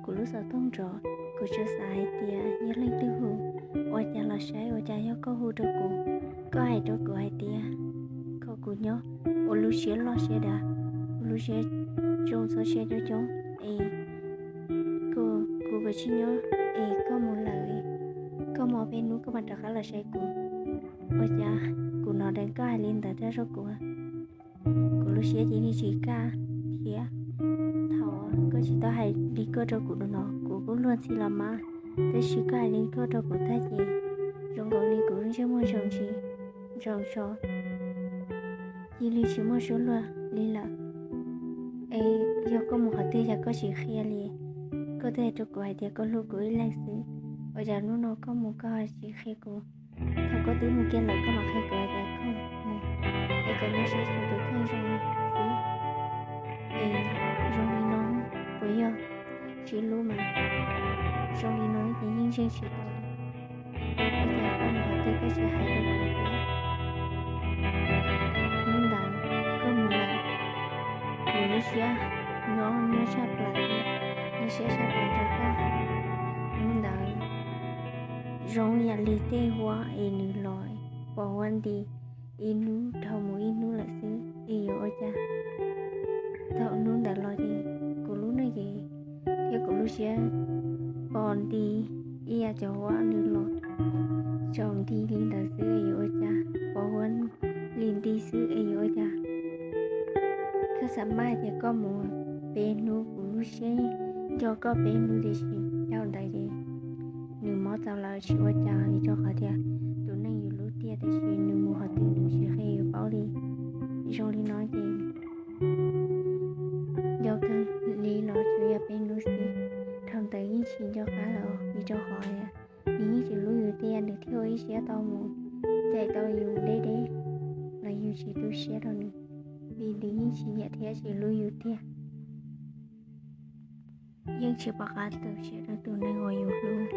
kuv lub xov tooj nrov, kuv tsuas xav hais tias yog leej twg hu. Ua cas los saib, ua cas yog koj hu rau kuv. Koj hais rau kuv hais tias kom kuv nyob ua lub siab loj siab dav, ua lub siab zoo txhob siab coob coob es kuv kav tsij nyob es koj mus lawm, koj mus ob peb hnub koj mam rov qab los saib kuv. Ua cas kuv hnov deev koj hais li ntawd rau kuv, kuv lub siab cia li tsis kaj thiab. Thaum koj tsis tau hais li koj rau kuv no kuv kuj luag ntxhi los mas, tab sis koj hais li koj rau kuv tag ces zoo nkaus li kuv ntsej muag zoo tsis zoo tso, cia li tsis muaj suab luag li lawm. Es yog koj mus qhov twg cas koj tsis qhia li? Koj twb hais rau kuv hais tias koj hlub kuv ib leeg xwb, ua cas hnub no koj mus koj tsis qhia kuv? Thaum koj twb mus kiag lawm koj mam qhia kuv hais tias koj mus, es koj nyob saib xyuas tus kheej zoo xwb. Es zoo li no puas yog sib hlub mas? Zoo li no ces yeej ntseeg tsis tau li. Ua cas koj mus qhov twg koj tsis hais rau kuv thiab? Hnub ntawd koj mus lawm, kuv lub siab nyob nyob tshaj plaws thiab, nyob siab tshaj plaws rau koj. Hnub ntawd zoo yam li tej huab es nws los pos huab nti ib hnub dhau mus ib hnub lawm xwb es yuav ua cas. Thaum hnub ntawd los ces kuv lub neej ces thiab kuv lub siab pos nti ib yam cov huab nws los tsaus nti li ntawd xwb es yuav ua cas, pos huab li nti xwb es yuav ua cas. Koj xav maj hais tias koj mus peb hnub kuv lub siab nco koj peb hnub tiam sis thaum ntawd ces nws mob txaus lawm tsis ua cas vim rau qhov tias tus neeg yus hlub tiag tiam sis nws mus qhov twg nws tsis qhia yus paub li. Zoo li no ces nco kawg li los tsuas yog peb hnub xwb, thaum ntawd yeej tsis nco qab lawm vim rau qhov nws yeej tsis hlub yus tiag nws thiaj ua ib siab tau mus cais tau yus deb deb los yus tsis tu siab rau nws, vim nws yeej tsis nyiam thiab tsis hlub yus tiag. Yeej tsis pom qab tu siab rau tus neeg uas yus hlub.